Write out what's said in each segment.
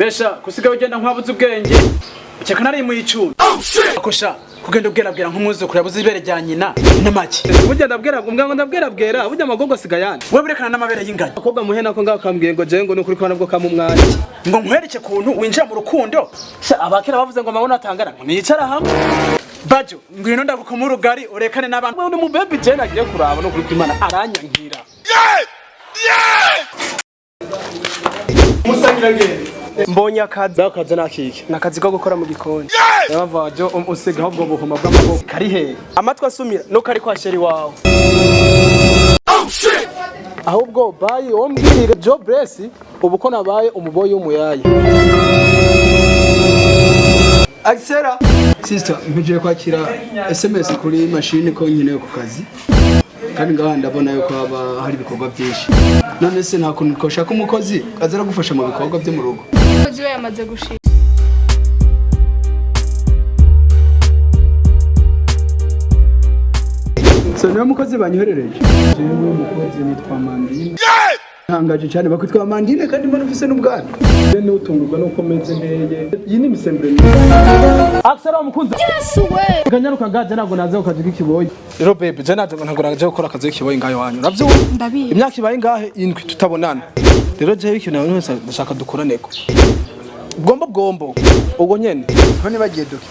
Mbesha kusigaye ugenda nk'uwabuze ubwenge, ukeka nari mu icumi akosha kugenda ubwerabwera nk'umwuzukuru yabuze ibere rya nyina n'amagi. Burya ndabwira ngo ngo ndabwira burya amagogo asigaye yandi. Wewe urekana n'amabere y'ingagi. Abakobwa muhe nako ngaho kambwiye ngo jewe ngo nukuri ko nabwo kama umwanya. Ngo nkwereke kuntu winjira mu rukundo. Sha, abakera bavuze ngo amabona atangana ngo niyicara hamwe. Bajo, ngwino ndagukoma urugari urekane n'abantu. Ni mu baby je nagiye kuraba nukuri ko Imana aranyankira. Mbonye akazi. Akazi nakike. Ni akazi ko gukora mu gikoni. Yavajo usigaho ubwo buhuma bw'amaboko kari he? Amatwi asumira nuko ari kwa chéri wawe. Ahubwo bayi wombwirire Joe Bless ubu ko nabaye umuboyi w'umuyaya. Axela. Sister, mpejeje kwakira SMS kuri mashini ko nkenewe ku kazi. Kandi ngaha ndabona yuko haba hari ibikorwa byinshi. None se nta kuntu twoshaka umukozi aza aragufasha mu bikorwa byo mu rugo? Umukozi we yamaze gushika. So niwe mukozi banyoherereje? Jewe mukozi nitwa Mandine. Ntangaje cyane bakwitwa Mandine kandi mbona ufise n'ubwanwa. Je n'utungurwa nuko meze nteye. Iyi ni imisemburo myiza. Axel umukunzi. Yesu we! Kanyaruka gaje ntabwo naze ku kazi k'ikiboyi. Rero baby je naje ntabwo naje gukora akazi k'ikiboyi ngayo wanyu. Uravyumva? Ndabizi. Imyaka ibaye ngahe 7 tutabonana. Rero jewe ikintu nawe wese ndashaka dukoraneko. Bwombo bwombo. Ubwo nyene. None bagiye duke.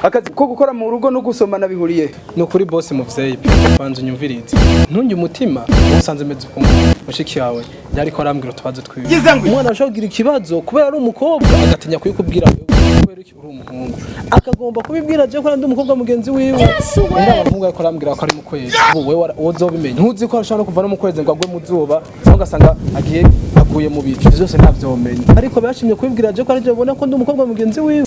Akazi ko gukora mu rugo no gusomana bihuriye. Ni ukuri boss muvyeyi pe. Banza unyumvirize. Ntunge umutima usanze meze ukuntu. Mushiki wawe yariko arambwira utubazo twiwe. Umwana ashobora kugira ikibazo kubera ari umukobwa agatinya kuyikubwira wewe kubera iki uri umuhungu. Akagomba kubibwira je ko ari umukobwa mugenzi wiwe. Yesu we! Undi abahungu ariko arambwira ko ari mu kwezi. Ubu wewe uzobimenya. Ntuzi ko ashobora no kuva no mu kwezi ngo agwe mu zuba cyangwa ugasanga agiye aguye mu bicu. Ivyo byose ntavyomenya. Ariko bashimye kubibwira je ko ari je babona ko ndi umukobwa mugenzi wiwe.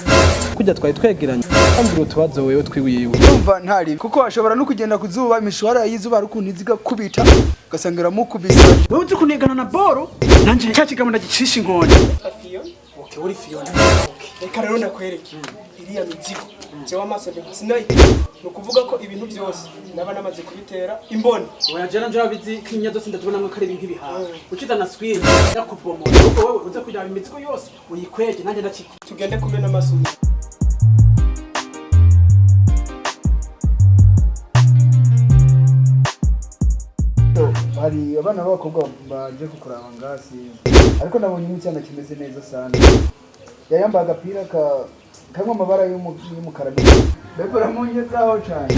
Kujya twari twegeranye. Ambwira utubazo wewe twiwiwe. Ndumva ntari kuko ashobora no kugenda ku zuba, imishwara y'izuba ari ukuntu iziga kubita ugasanga iramukubise. Wewe uzi kunigana na boro nanje cya kigabo ndagicisha inkoni. Okay, uri Fiona. Reka rero ndakwereke iriya mizigo. Jewe amaso ndi sinayi. Ni ukuvuga ko ibintu byose naba namaze kubitera imboni. Oya, jana njye urabizi ko inya zose ndazibona ko ari ibintu nk'ibihaha ukizana swiri ndakubomora, ahubwo wowe uze kugira imizigo yose uyikwege nanjye ndakika. Tugende kumena amaso. Hari abana b'abakobwa baje kukuraba ngasi, ariko nabonye n'icyana kimeze neza sana, yari yambaye agapira ka karimo amabara y'umukara, mbega uramunyezaho cyane.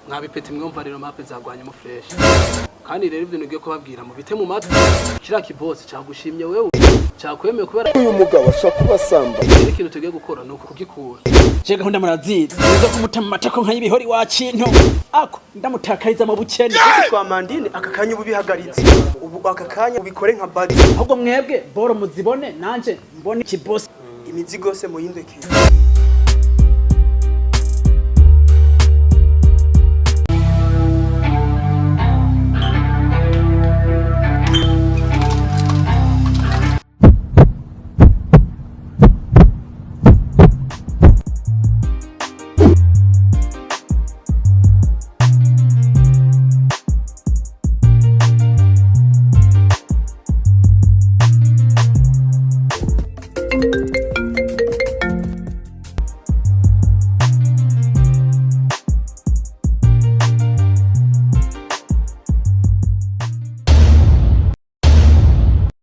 Mwabipeti mwumva rero mape zagwanyemo fresh, kandi rero ibyo ngiye kubabwira mubite mu matwi. Kiriya kibosi cyagushimye wewe, cyakwemeye kubera Uyu mugabo ashobora kuba asamba. Rero ikintu tugiye gukora ni ukugikura. Je gahunda murazizi nizo kumutema amatako nk'ay'ibihori wa kintu ako ndamutakariza mu bukene. Twa Mandine aka kanya ubu bihagaritse. Ubu aka kanya ubikore nka badi. Ahubwo mwebwe boro muzibone nanje mbone ikibosi. Imizigo yose muyindekere.